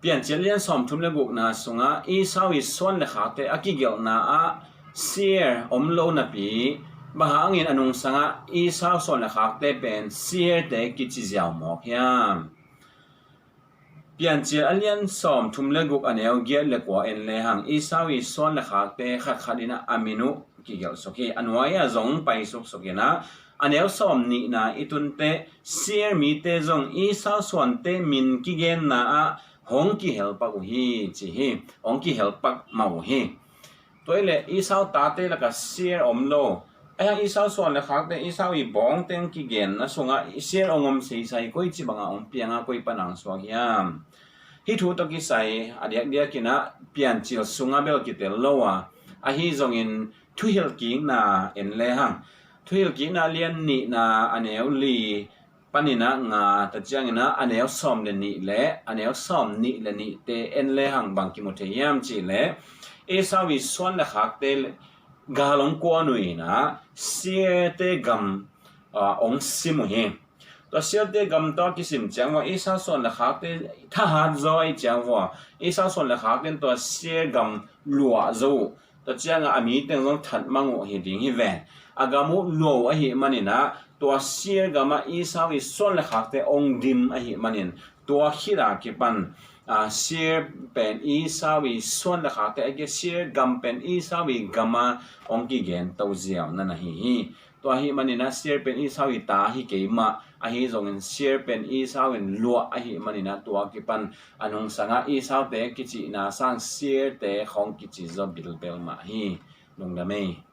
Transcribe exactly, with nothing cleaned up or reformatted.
Piancil lian sawmthum le gukna sungah Esau i suan le khakte a kigelhna ah Seir om lo napi, bang hangin a nungsangah Esau suan le khakte pen Seirte kici ziau mawk hiam? Piancil a lian sawmthum le guk a neu giat le kua en lehang Esau i suan le khakte khatkhat inah a min uh kigelh suk hi. A nuai-ah zong paisuk suk inah a neu sawm nihna i tunte Seir mite zong Esau suante min kigenna ah hong kihelpak uh hi ci hi. Hong kihelpak mah uh hi. Tua ileh Esau tate lakah Seir om lo. Ahi hang Esau suan le khakte Esau i bawngte hong kigenna sungah Seir hong om seisai, koi ci bangah hong pianga koi pana hong suak hiam? Hih thu tawh kisai a diakdiak inah Piancil sungah bel kitel lo a, ahi zongin Thuhilhkikna en lehang, Thuhilhkikna lian nihna a neu li paninah nga ta cianginah a neu sawm le nih le a neu sawm nih le nihte en lehang bang kimu thei hiam cihleh Esau i suan le khakte gal hong kuan uh inah Seirte gam hong sim uh hi. Tua Seirte gam tawh kisim ciang vua Esau suan le khakte thahat zaw i ciang vua Esau suan le khakte in tua Seir gam luah zo uh. Tua ciangah a miteng zong thatmang uh hi ding hi ven. A gam uh luah uh ahih maninah tua Seir gamah Esau i suan le khakte hong dim ahih manin tua khitah kipan Seir pen Esau i suan le khakte a kia Seir gam pen Esau i gamah hong kigento ziau na na hi hi. Tua ahih maninah Seir pen Esau i ta hi kei mah, ahi zongin Seir pen Esau in luah ahih maninah tua kipan a nungsangah Esaute kicihna sang Seirte khong kici zaw bilbel mah hi. Lungdam ei.